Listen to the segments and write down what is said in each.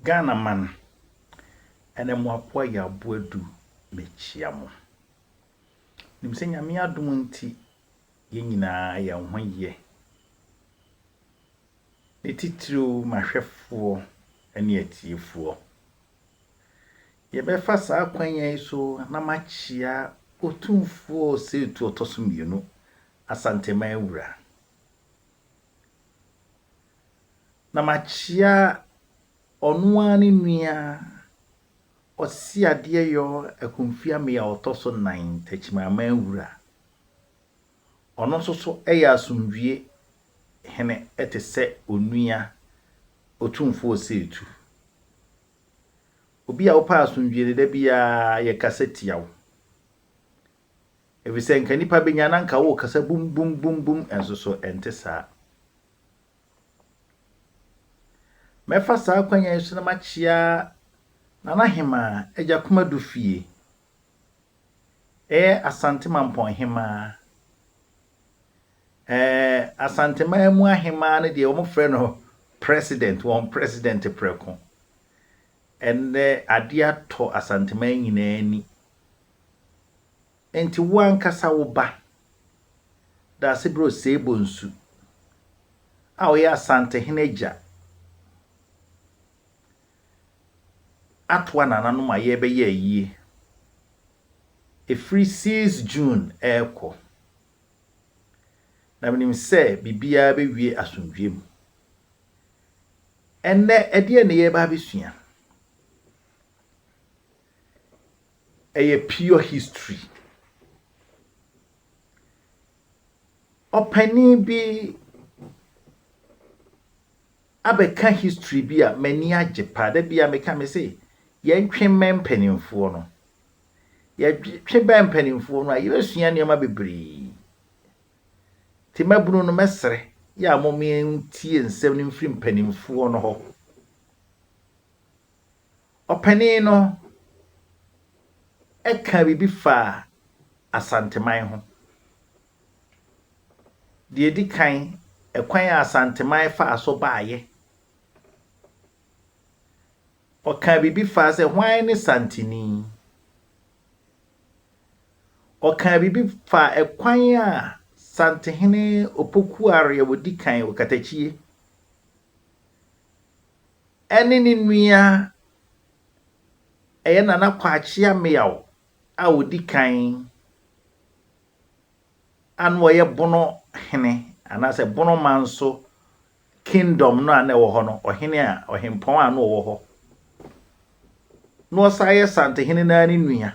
Ghana man ɛnɛ mo akoa Yaw Boadu mekyia mo. Nim sɛ Nyame adom nti yɛn nyinaa yɛn ho yɛ. Ne titiriw m'ahwɛfoɔ ne atiefoɔ. Yɛbɛfa saa kwan yi so na makyia Otumfoɔ Osei Tuo ɔtɔ so mmienu, Asanteman wura. Na makyea ɔno ara ne nua Ɔseadeɛyɔ Akumfiame a ɔtɔ so nan, Takyimaman wura. Ɔno nso so yɛ asomdwie hene te sɛ onua Otumfoɔ Osei-Tutu. Obi a wopɛ asomdwie no, da biara yɛkasa tia wo. Efisɛ nka nnipa benya na nka worekasa bum bum bum bum nso so ɛnte saa. Mɛfa saa kwan yi so na makyea Nana Hemaa Agya Kumadu fie. Ɛyɛ Asante Mampɔn Hemaa. Ɛɛ Asanteman mu ahemaa no deɛ wɔfrɛ no president, wɔn president prɛko. Ɛnnɛ adeɛ atɔ Asanteman nyinaa ani. Enti wo ankasa wo ba, Daasebrɛ Osei Bonsu, a ɔyɛ Asantehene agya, atoa nananom a yɛrebɛyɛ ayie ɛfiri 6 June rekɔ. Na menim sɛ biribiara bɛwie asomdwoeɛ mu. Ɛnnɛ, ɛdeɛn na yɛreba abɛsua? Ɛyɛ pure history. Ɔpanin bi abɛka history bi a m'ani agye paa. Da bi a meka me se yɛntwe mmɛn mpanimfoɔ no. Yɛtwe bɛn mpanimfoɔ no a yɛbɛsua nneɛma bebree. Nti mmabunu no mɛsrɛ yɛ a mommentie nsɛm no mfiri mpanimfoɔ no hɔ. Ɔpanin no kaa biribi faa Asanteman ho. Deɛ ɛdi kan, ɛkwan a Asanteman faa so baeɛ. Ɔkaa biribi faa sɛ hwan ne Santeni? Ɔkaa biribi faa ɛkwan a Santehene Opoku Areɛ ɔdi kan, Okatakyie, ɛne ne nua ɛyɛ Nana Kwakye Ameyaw a ɔdi kan a na ɔyɛ Bono hene anaasɛ Bono Manso kingdom no a na ɛwɔ hɔ no, ɔhene a ɔhempɔn a na ɔwɔ hɔ na ɔsan yɛ Santehene no ara ne nua.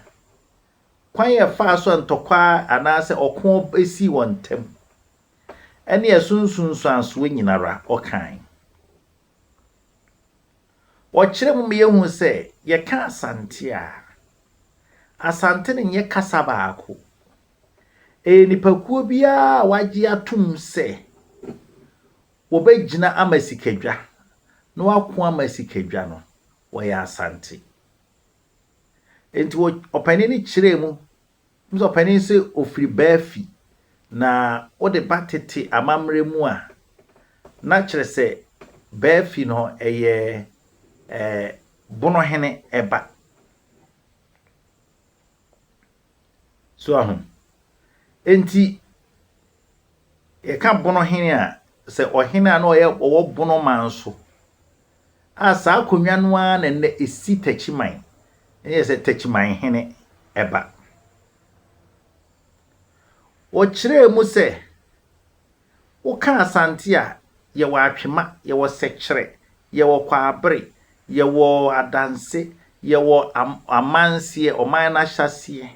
Kwan a ɛfaa so a ntɔkwa anaasɛ ɔko sii wɔn ntam ɛne ɛso nsunsuansoɔ nyinara ɔkae. Wɔkyerɛ mu ma yɛhu sɛ yɛka Asante a, Asante no nyɛ kasa baako. Ɛyɛ nipakuo biara a wɔagye atom sɛ wɔbɛgyina ama sikadwa na wɔako ama sikadwa no, wɔyɛ Asante. Enti ɔpanin no kyerɛɛ mu Wohu sɛ ɔpanin se ɔfiri Baafi, na wode ba tete amammerɛ mu a, na kyerɛ sɛ Baafi no ɛyɛ eh, Bonohene ba. So ahu? Enti yɛka Bonohene a, sɛ ɔhene a na ɔyɛ ɔwɔ Bono man so, a saa akonnwa no ara na nnɛ ɛsi Takyiman, ɛyɛ sɛ Takyiman hene ba. Wɔkyerɛɛ mu sɛ, woka Asante a, yɛwɔ Atwema, yɛwɔ Sɛkyerɛ, yɛwɔ Kwaabere, yɛwɔ Adanse, yɛwɔ Amanseɛ, ɔman no ahyɛaseɛ,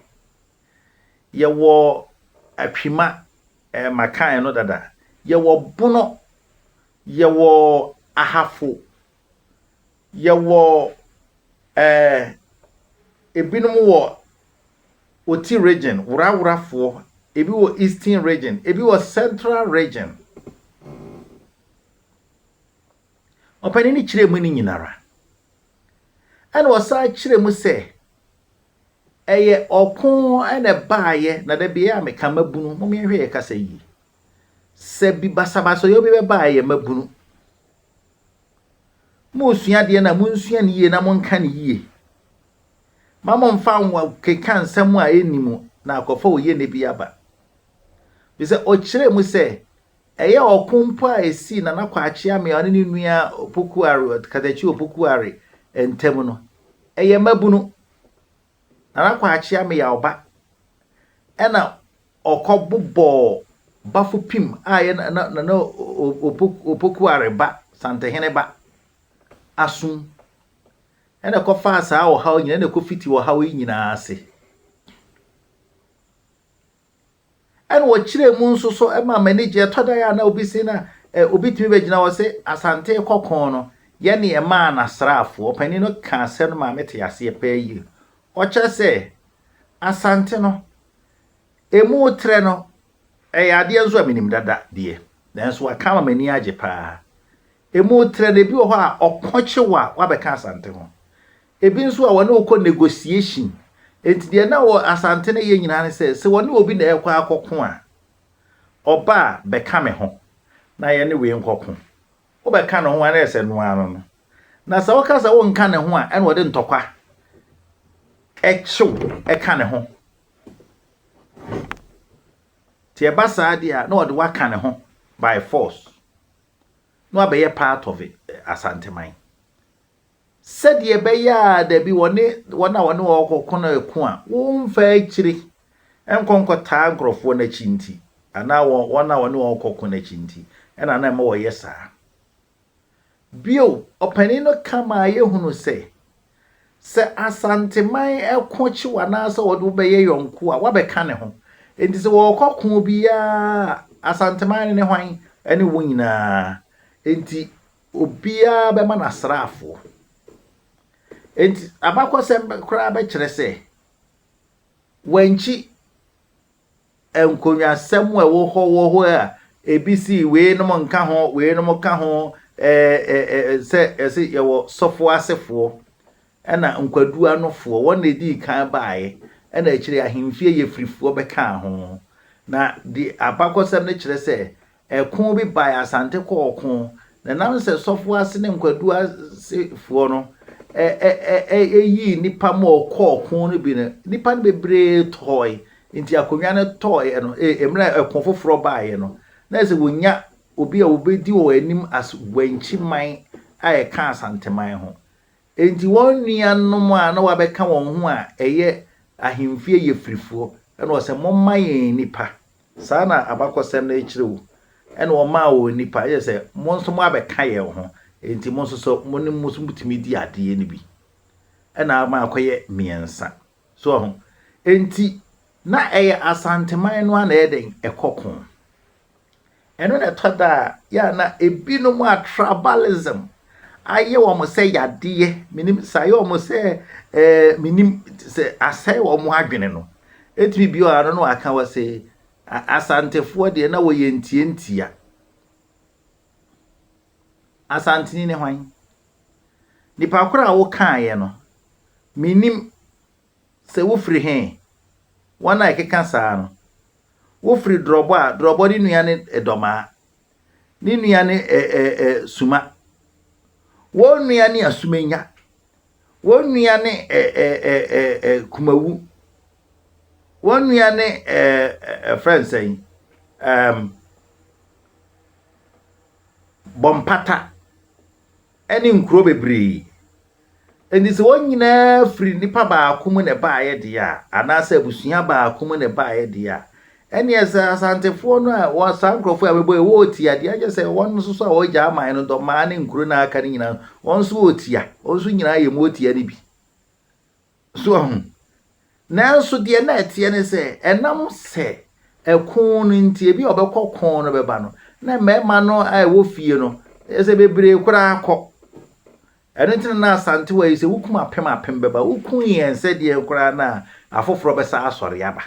yɛwɔ Atwima, eh, maka ɛno dada, yɛwɔ Bono, Yɛwɔ Ahafo, yɛwɔ ɛɛ ebinom wɔ Oti region, Woraworafoɔ, ebi wɔ Eastern region, ebi wɔ Central region. Ɔpanin no kyerɛɛ mu no nyinara. Ɛna ɔsan kyerɛ mu sɛ ɛyɛ ɔko na ɛbaeɛ na da biara a meka mabunu, mom yɛnhwɛ yɛ kasa yie. Sɛ bi basabasayɔ bi bɛba a, ɛyɛ mmabunu. Moresua adeɛ no a, monsua no yie na monka no yie. Ma momfa keka nsɛm a ɛnni mu na akɔfa oyene bi aba. Fi sɛ ɔkyerɛ mu sɛ ɛyɛ ɔko mpo a ɛsii Nana Kwakye Amea ɔne ne nua Opokuare, Katakyi Opokuare ntam no, ɛyɛ mmabunu. Nana Kwakye Amea ɔba ɛna ɔkɔbobɔɔ Bafo Pim a ɛyɛ Nana Opokuare ba, Santehene ba, asom. Ɛna ɛkɔfaa saa ɔhaw nyinaa, ɛna ɛkɔfiti ɔhaw yi nyinaa ase. Ɛna ɔkyerɛ mu nso so ma m'ani gye. Ɛtɔ da a na obi se na obi tumi bɛgyina hɔ sɛ Asante kɔkɔn no, yɛne ɛmaa n'asraafoɔ. Ɔpanin no ka asɛm no maa mete aseɛ paa yie. Ɔkyerɛ sɛ Asante no, emu trɛ no, ɛyɛ adeɛ nso a menim dada deɛ, nanso waka ama m'ani agye paa. Emu trɛ no, ebi wɔ hɔ a ɔko kye wo a wabɛka Asante ho. Ebi nso a wɔne wo kɔ negotiation. Enti deɛ na wɔ Asante no yɛ nyinaa ne sɛ, sɛ wɔne obi na ɛrekɔ akɔko a, ɔba a bɛka me ho na yɛne wei nkɔko. Wobɛka ne ho a na ɛsɛ noa no no. Na sɛ woka sɛ wonka ne ho a, ɛna ɔde ntɔkwa ɛkyew ɛka ne ho. Nti ɛba saa deɛ a na ɔde waka ne ho by force. Na wabɛyɛ part of it, Asanteman. Sɛdeɛ ɛbɛyɛ a dabi wɔne wɔn a wɔne wɔn kɔko no ɛko a, wɔmfa akyire nkɔ nkɔtaa nkurɔfoɔ no akyi nti, anaa wɔn a wɔne wɔn kɔko no akyi nti, ɛna na ɛma wɔyɛ saa. Bio, ɔpanin no ka maa yɛhunu sɛ, sɛ Asanteman ɛko kyew anaasɛ wɔde wo bɛyɛ yɔnko a, wabɛka ne ho. Enti sɛ wɔrekɔ ko biara, Asanteman ne hwan ne wɔn nyinaa. Enti obiara bɛma n'asraafoɔ. Enti abakɔsɛm koraa bɛkyerɛ sɛ, wankyi nkonnwasɛm a ɛwɔ hɔ wɔ hɔ a ebi si weinom nka ho, weinom ka ho, sɛ ɛsɛ yɛwɔ sɔfo asefoɔ ɛna nkwadu anofoɔ, wɔn na edii kan baeɛ, ɛna akyire ahemfie yɛfirifoɔ bɛkaa ho. Na de abakɔsɛm no kyerɛ sɛ ɛko bi baeɛ Asante kɔɔ ɔko, na nam sɛ sɔfo ase ne nkwadu asefoɔ no ɛyii nipa ma ɔkɔɔ ɔko no bi no, nipa no bebree tɔɔe. Nti akonnwa no tɔɔeɛ no, mmerɛ ɛko foforɔ baeɛ no, na sɛ wɔnya obi a wɔbɛdi wɔn anim as Wankyiman a ɛka Asanteman ho. Enti wɔn nuanom a na wɔabɛka wɔn ho a ɛyɛ ahemfie yɛfirifoɔ, ɛna ɔsɛ momma yɛn nipa. Saa na abakɔsɛm no kyerɛ wo. Ɛna ɔmaa wɔn nipa, ɛyɛ sɛ mo nso mo abɛka yɛn ho, enti mo nso so mo ne mo nso motumi di adeɛ no bi. Ɛna ama akɔyɛ mmiɛnsa. So ɔho. Enti na ɛyɛ Asanteman no a na ɛyɛ dɛn ɛkɔ ko. Ɛno na ɛtɔ da a yɛ a na ebinom a tribalism ayɛ wɔn sɛ yadeɛ, menim sɛ ayɛ wɔn sɛ menim sɛ asɛe wɔn adwene no. Etumi bi wɔ ano no aka wɔ sɛ Asantefoɔ deɛ na wɔyɛ ntiantia. Asanteni ne hwan? Nipa koro a wokaeɛ no, menim sɛ wofiri he, wɔn a ɛkeka saa no. Wofiri Drɔbɔ a, Drɔbɔ ne nua ne Dɔmaa. Ne nua ne Suma. Wɔn nua ne Asumenya. Wɔn nua ne Kumawu. Wɔn nua ne ɛfrɛ nsɛn Bɔmpata ne nkuro bebree. Enti sɛ wɔn nyinaa firi nipa baako mu na ɛbaeɛ deɛ a, anaasɛ abusua baako mu na ɛbaeɛ deɛ a, ɛneɛ sɛ Asantefoɔ no a wɔ saa nkurɔfoɔ a bɛbɔ yi wɔretia deɛ, agye sɛ wɔn nso so a wɔregya aman no dɔmaa ne nkuro no aka no nyinaa, wɔn nso wɔretia, wɔn nso nyinaa yɛ mu wɔretia no bi. So ahu? Nanso deɛ na ɛteɛ ne sɛ, ɛnam sɛ ɛko no nti, ebi a ɔbɛkɔ ko no bɛba no, na mmarima no a ɛwɔ fie no, ɛsɛ bebree koraa kɔ. Ɛno nti na na Asantewa yi sɛ wokum apem apem bɛba, wokum yɛn sɛdeɛ koraa na afoforɔ bɛsa asɔre aba.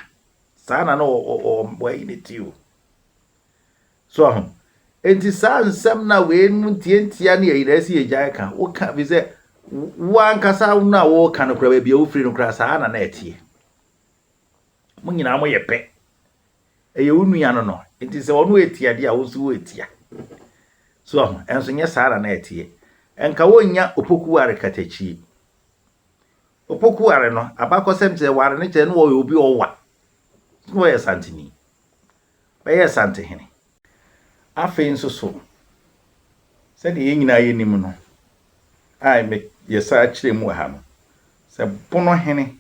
Saa na na wɔayi ne ti o. So ahu? Enti saa nsɛm na wei mu ntiantia ne ayi na ɛsɛ yɛgyae ka. Woka fi sɛ wo ankasa no a wɔreka no koraa baabi a wofiri no koraa saa na na ɛteɛ. Mo nyinaa moyɛ pɛ. Ɛyɛ wo nua no no. Nti sɛ ɔno etia deɛ a wo nso woetia. So ahu? Ɛnso nyɛ saa na na ɛteɛ. nka wɔnnya Opoku Ware katakyie. Opoku Ware no, abakɔsɛm kyerɛ ware no kyerɛ no wɔyɛ obi ɔwa. Na wɔyɛ Santeni. Bɛyɛ Santehene. Afei nso so, sɛdeɛ yɛn nyinaa yɛnim no, a yɛsa akyerɛ mu wɔ ha no, sɛ Bono hene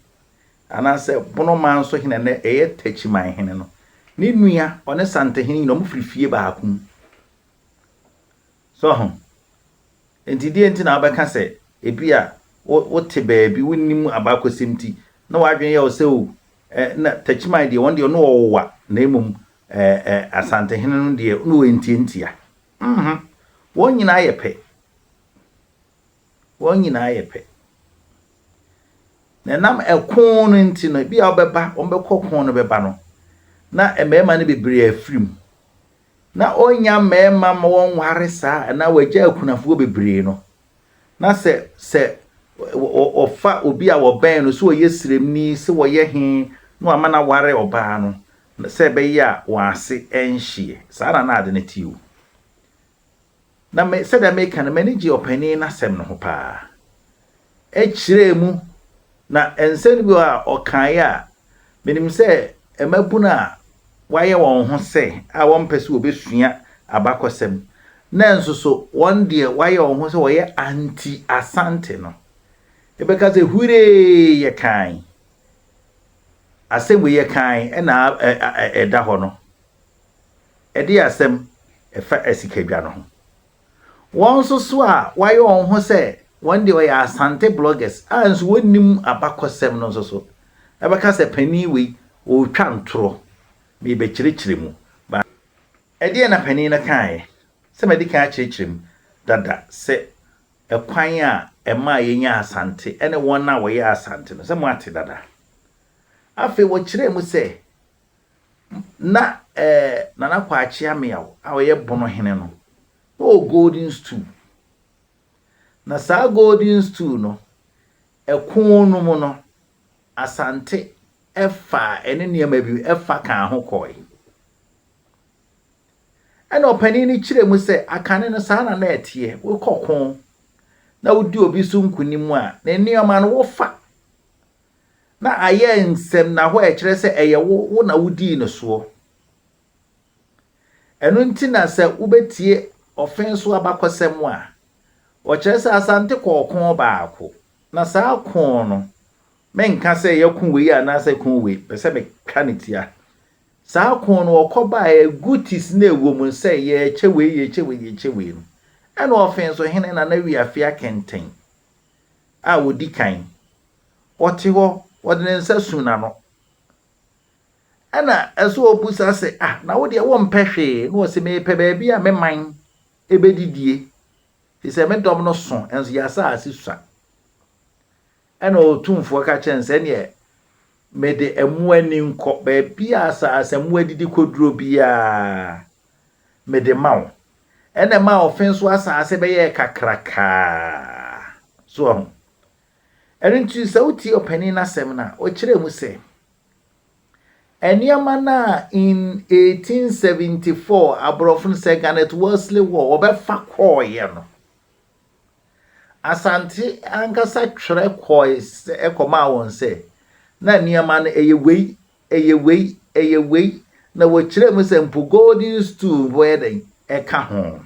anaasɛ Bono man so hene na ɛyɛ Takyiman hene no, ne nua ɔne Santehene nyinaa wɔn firi fie baako mu. So ho. Nti deɛ nti na wobɛka sɛ ebi a wote baabi wonnim abakɔsɛm ti na w'adwene yɛ wo sɛ o, na Takyiman deɛ wɔn deɛ ɔno ɔwowa na mmom Asantehene no deɛ na ɔyɛ ntiantia. Wɔn nyinaa yɛ pɛ. Wɔn nyinaa yɛ pɛ. Na ɛnam ɛko no nti no, ebi a wɔbɛba, wɔbɛkɔ ko no bɛba no, na mmarima no bebree afiri mu. Na ɔnya mmarima ma wɔnware saa anaa wɔagya akunafoɔ bebree no. Na sɛ ɔfa obi a wɔbɛn no, sɛ ɔyɛ sremni, sɛ wɔyɛ he, na wama no aware ɔbaa no, sɛ ɛbɛyɛ a wɔn ase nhyeɛ. Saa na na ade no te o. Na me sɛdeɛ meka no, m'ani gye ɔpanin n'asɛm no ho paa. Ɛkyerɛ mu na nsɛm bi wɔ a ɔkaeɛ a menim sɛ mmabunu a wɔayɛ wɔn ho sɛ a wɔmpɛ sɛ wɔbɛsua abakɔsɛm na nso so wɔn deɛ wɔayɛ wɔn ho sɛ wɔyɛ anti-Asante no, ɛbɛka sɛ huree, yɛ kan asɛm wei yɛ kan ɛna ɛda hɔ no. Ɛde asɛm ɛfa asikadwa no ho. Wɔn nso so a wɔayɛ wɔn ho sɛ wɔn deɛ wɔyɛ Asante bloggers a nso wɔnnim abakɔsɛm no nso so ɛbɛka sɛ panin wei ɔretwa ntorɔ. Mebɛkyerɛkyerɛ mu ba. Ɛdeɛ na panin no kaeɛ sɛ mɛde kan akyerɛkyerɛ mu dada sɛ ɛkwan a ɛma yɛnya Asante ɛne wɔn a wɔyɛ Asante no sɛ mo ate dada. Afei wɔkyerɛ mu sɛ na Nana Kwakye Ameaw a ɔyɛ Bono hene no, na ɔwɔ golden stool. Na saa golden stool no, ɛko no mu no, Asante ɛfa ɛne nneɛma bi ɛfa kaa ho kɔe. Ɛna ɔpanin no kyerɛ mu sɛ akane no saa na na ɛteɛ. Wokɔ ko na wodi obi so nkonim a, ne nneɛma no wofa na ayɛ nsɛm na hɔ a ɛkyerɛ sɛ ɛyɛ wo na wodii no soɔ. Ɛno nti na sɛ wobɛtie ɔfen so abakɔsɛm a, ɔkyerɛ sɛ Asante kɔɔ ko baako. Na saa ko no, menka sɛ yɛko wei anaasɛ ko wei, pɛ sɛ meka ne tia. Saa ko no ɔkɔ baeɛ, goods na ɛwɔ mu sɛ yɛkyɛ wei, yɛkyɛ wei, yɛkyɛ wei no. Ɛna ɔfen so hene Nana Wiafe Akenten a ɔdi kan, ɔte hɔ, ɔde ne nsa su n'ano. Ɛna ɛso ɔbusa sɛ, ah, na wo deɛ wompɛ hwee? Na ɔsɛ mepɛ baabi a me man ɛbɛdidie. Firi sɛ me dɔm no so, nso yɛ asase sua. Ɛna Otumfoɔ ka kyerɛ no sɛ ɛneɛ mede mmoa ni nkɔ baabi a asase mmoa didi kɔduro biara mede ma wo. Ɛna ma ɔfe nso asase bɛyɛ kakrakaa. So ɔho. Ɛno nti sɛ wotie ɔpanin n'asɛm no a, ɔkyerɛ mu sɛ nneɛma no a in 1874 aborɔfo no sɛ Garnet Wolseley War wɔbɛfa kɔɔeɛ no, Asante ankasa twerɛ kɔe sɛ ɛkɔmaa wɔn sɛ na nneɛma no ɛyɛ wei, ɛyɛ wei, ɛyɛ wei, na wɔkyerɛ mu sɛ mpo golden stool mpo yɛ dɛn ɛka ho.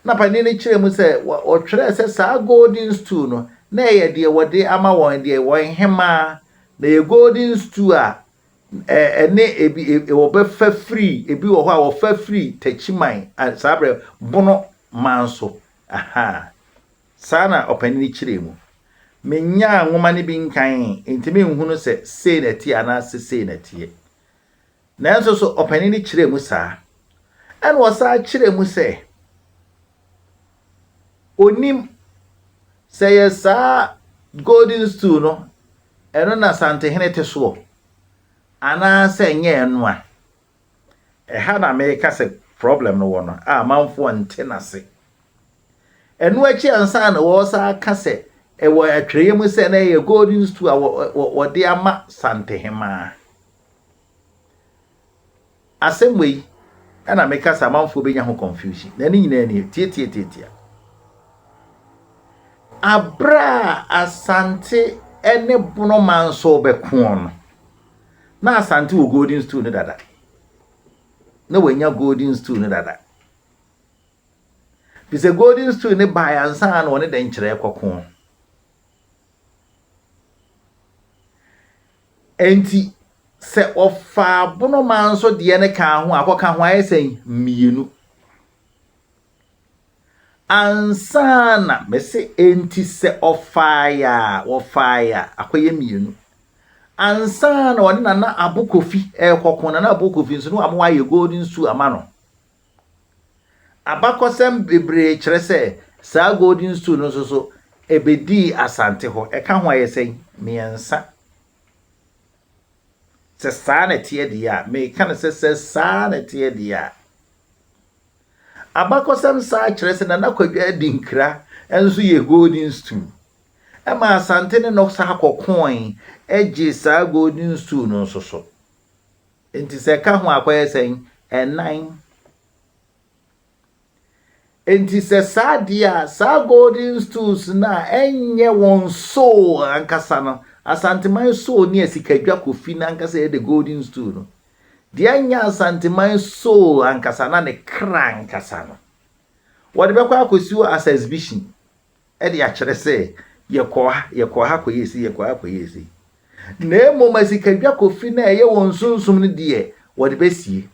Na panin no kyerɛ mu sɛ wɔtwerɛ sɛ saa golden stool no na ɛyɛ deɛ wɔde ama wɔn deɛ wɔn hemaa, na ɛyɛ golden stool a ɛne ebi wɔbɛfa firi ebi wɔ hɔ a wɔfa firi Takyiman saa berɛ Bono man so. Aha, saa na ɔpanin no kyerɛ mu. Menyaa nwoma no bi nkan nti menhunu sɛ sei na ɛteɛ anaasɛ sei na ɛteɛ. Nanso so ɔpanin no kyerɛ mu saa. Ɛna ɔsan kyerɛ mu sɛ onim sɛ yɛ saa golden stool no ɛno na Santehene te soɔ anaasɛ nyɛ ɛno a. Ɛha na meka sɛ problem no wɔ no a amanfoɔ nte n'ase. Ɛno akyi ansa na wɔsan ka sɛ ɛwɔ atwerɛeɛ mu sɛ na ɛyɛ golden stool a wɔde ama Santehemaa. Asɛm wei ɛna meka sɛ amanfoɔ bɛnya ho confusion. Na ne nyinaa nie, tietietietia. Aberɛ a Asante ne Bono Manso rebɛko no, na Asante wɔ golden stool no dada. Na wanya golden stool no dada. Fi sɛ golden stool no baeɛ ansa na ɔne Dɛnkyerɛ kɔko. Enti sɛ ɔfaa Bono Manso deɛ no kaa ho a, akɔka ho ayɛ sɛn? Mmienu. Ansa na, mese enti sɛ ɔfaeɛ a, wɔfaeɛ a, akɔyɛ mmienu. Ansa na ɔne Nana Abo Kofi rekɔko, Nana Abo Kofi nso no ama wayɛ golden stool ama no. Abakɔsɛm bebree kyerɛ sɛ saa golden stool no nso so ɛbɛdii Asante hɔ. Ɛka ho ayɛ sɛn? Mmiɛnsa. Sɛ saa na ɛteɛ deɛ a, meka no sɛ sɛ saa na ɛteɛ deɛ a, Abakɔsɛm san kyerɛ sɛ Nana Kwadwo Adinkra nso yɛ golden stool. Ɛma Asante ne no san kɔkoe gyee saa golden stool no nso so. Enti sɛ ɛka ho a akɔyɛ sɛn? Ɛnan. Enti sɛ saa deɛ a, saa golden stools no a ɛnyɛ wɔn soul ankasa no, Asanteman soul ne Asikadwa Kofi no ankasa yɛ the golden stool no, Deɛ ɛnyɛ Asanteman soul ankasa na ne kra ankasa no, wɔde bɛkɔ akɔsi hɔ as exhibition de akyerɛ sɛ yɛkɔɔ ha, yɛkɔɔ ha kɔyɛɛ sei, yɛkɔɔ ha kɔyɛɛ sei. Na mmom Asikadwa Kofi no a ɛyɛ wɔn sunsum no deɛ, wɔde bɛsie.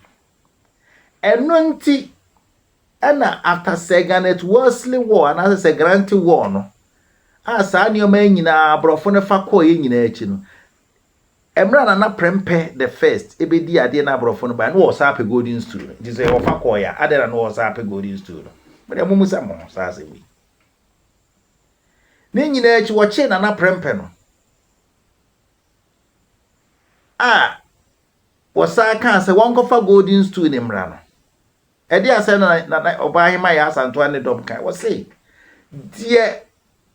Ɛno nti ɛna after Sir Garnet Wolseley War anaasɛ Sir Grante War no, a saa nneɛma yi nyinaa aborɔfo no fa kɔeɛ nyinaa akyi no, Mmerɛ a Nana Prempeh the first bɛdii adeɛ na aborɔfo no baeɛ no wɔsan pɛ golden stool no. Nti sɛ wɔfa kɔɔeɛ a, adɛn na na wɔsan pɛ golden stool no? Mo deɛ mommisa mo ho saa asɛm yi. Ne nyinaa akyi wɔkyee Nana Prempeh no a wɔsan kaa sɛ wɔnkɔfa golden stool no mmra no. Ɛde asɛm na Nana Ɔbaahemaa Yaa Asantewaa ne dɔm kae. Wɔse deɛ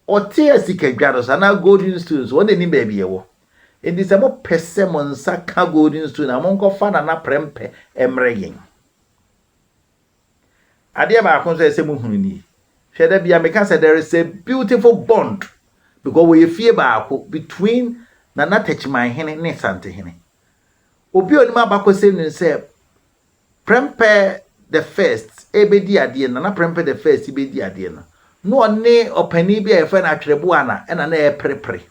ɔte asikadwa no so anaa golden stool so, ɔno na nim baabi ɛwɔ. Enti sɛ mopɛ sɛ mo nsa ka golden stool no a, monkɔfa Nana Prɛmpɛ mmrɛ yɛn. Adeɛ baako nso a ɛsɛ mohunu nie. Hwɛ da bia meka sɛ there is a beautiful bond because wɔyɛ fie baako between Nana Takyimanhene ne Santehene. Obi a onim abakɔsɛm nim sɛ Prempeh the First rebɛdi adeɛ no, Nana Prempeh the First rebɛdi adeɛ no, na ɔne ɔpanin bi a yɛfrɛ no Atwerɛboana na na ɛreperepere.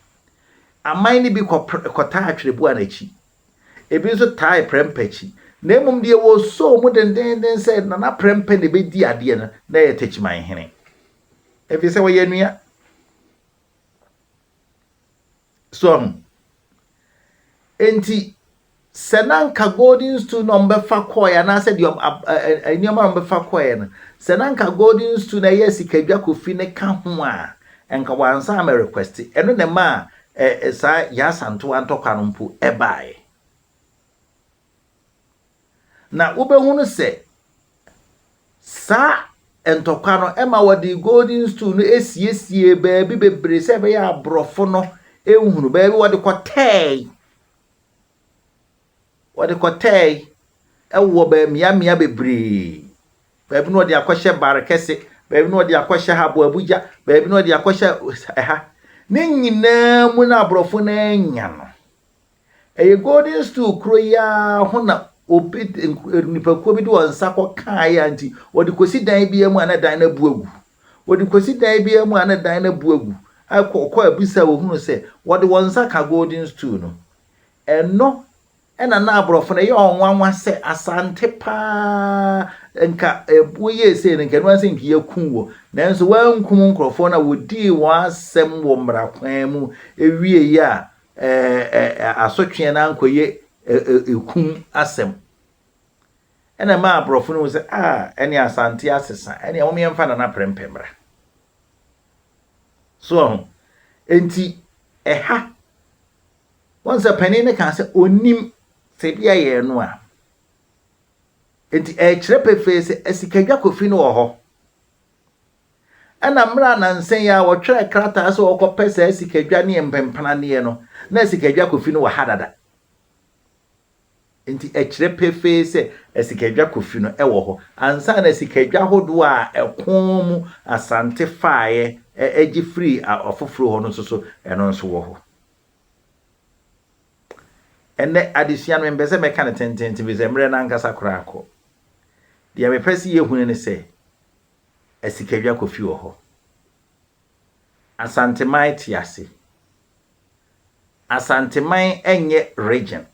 Aman no bi kɔtaa Atwerɛboana akyi, ebi nso tae Prempeh akyi. Na mmom deɛ wɔsɔɔ mu dendeenden sɛ Nana Prempeh na ɛbɛdi adeɛ no, na ɛyɛ Takyimanhene. Ɛfiri sɛ wɔyɛ nua. So ahu? Enti, sɛ na anka golden stool na wɔbɛfa kɔɛ anaasɛ deɛ nneɛma na wɔbɛfa kɔɛ no, sɛ na anka golden stool na ɛyɛ sikadwa kofi ne ka ho a, nka wɔansan ama request. Ɛno na ɛmaa saa Yaa Asantewaa ntɔkwa no mpo ɛbaeɛ. Na wobɛhunu sɛ saa ntɔkwa no ma wɔde golden stool no siesiee baabi bebree sɛ ɛbɛyɛ aborɔfo no nhunu. Baabi wɔde kɔtɛɛe, wɔde kɔtɛɛe wɔ mmeammea bebree. Baabi no wɔde akɔhyɛ bare kɛse, baabi no wɔde akɔhyɛ ha Aboabuja, baabi no wɔde akɔhyɛ ɛha. Ne nyinaa mu no aborɔfo no anya no. Ɛyɛ golden stool koro yi ara ho na obi nnipakuo bi de wɔn nsa kɔkaeɛ a nti wɔde kɔsi dan biara mu a na dan no abu agu. Wɔde kɔsi dan biara mu a na dan no abu agu. Akɔ kɔ abisa wɔhunu sɛ wɔde wɔn nsa ka golden stool no. Ɛno ɛna na aborɔfo no ɛyɛ wɔn nwanwa sɛ Asante paa nka woyɛɛ sei no nka ɛno ara sɛ nka yɛakum wɔ. Nanso wɔankum nkurɔfoɔ no a wɔdii wɔn asɛm wɔ mmara kwan mu wieeɛ a asotweɛ no ankɔyɛ ekum asɛm. Ɛna ɛmaa aborɔfo no hu sɛ, ah, ɛne Asante asesa, ɛne wɔn yɛmfa Nana Prempeh mmra. So ɔho. Enti, ɛha, wɔn sɛ panin no kaa sɛ onim sɛ ebi ayɛ no a. Enti ɛkyerɛ pefee sɛ Asikadwa Kofi no wɔ hɔ. Ɛna mmerɛ a nansa yi ara wɔtwerɛɛ krataa sɛ wɔrekɔpɛ saa sikadwa ne mpempenaneɛ no, na Sikadwa Kofi no wɔ ha dada. Nti ɛkyerɛ pefee sɛ Asikadwa Kofi no wɔ hɔ ansa na sikadwa ahodoɔ a ɛko mu Asante faeɛ gye firii afoforɔ hɔ no nso so, ɛno nso wɔ hɔ. Ɛnnɛ adesua no mempɛ sɛ mɛka no tententen firi sɛ mmerɛ no ankasa koraa kɔ. Deɛ mepɛ sɛ yɛhunu ne sɛ Asikadwa Kofi wɔ hɔ. Asanteman te ase. Asanteman nyɛ region.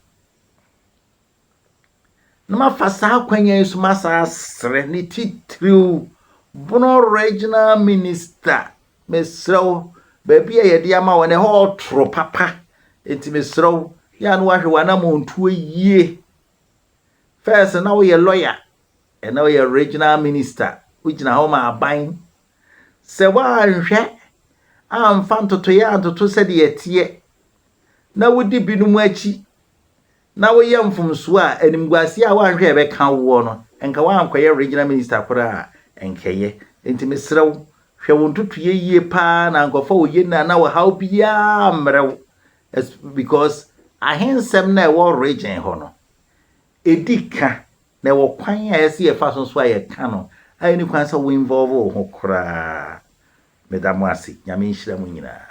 Na mafa saa kwan yi so masa asrɛ ne titiriw Bono Regional Minister, mesrɛ wo, baabi a yɛde ama wo no ɛhɔ ɔtoro papa, nti mesrɛ wo, yɛ a na wahwɛ w'anammɔntuo yie. First na woyɛ lawyer, ɛna woyɛ regional minister, wogyina hɔ ma aban. Sɛ woanhwɛ amfa ntotoeɛ antoto sɛdeɛ ɛteɛ na wodi binom akyi na woyɛ mfomsoɔ a, animguaseɛ a woanhwɛ ɛbɛka woɔ no, nka woankɔyɛ regional minister koraa a ɛnkɛyɛ. Nti mesrɛ wo, hwɛ wo ntotoeɛ yie paa na nkɔfa wo yɛ na wɔhaw biara mmerɛ wo, because ahensɛm na ɛwɔ region hɔ no ɛdi ka na ɛwɔ kwan a ɛsɛ yɛfa so nso a yɛka no a ɛni kwan sɛ wo involve wo ho koraa. Meda mo ase. Nyame nhyira mu nyinaa.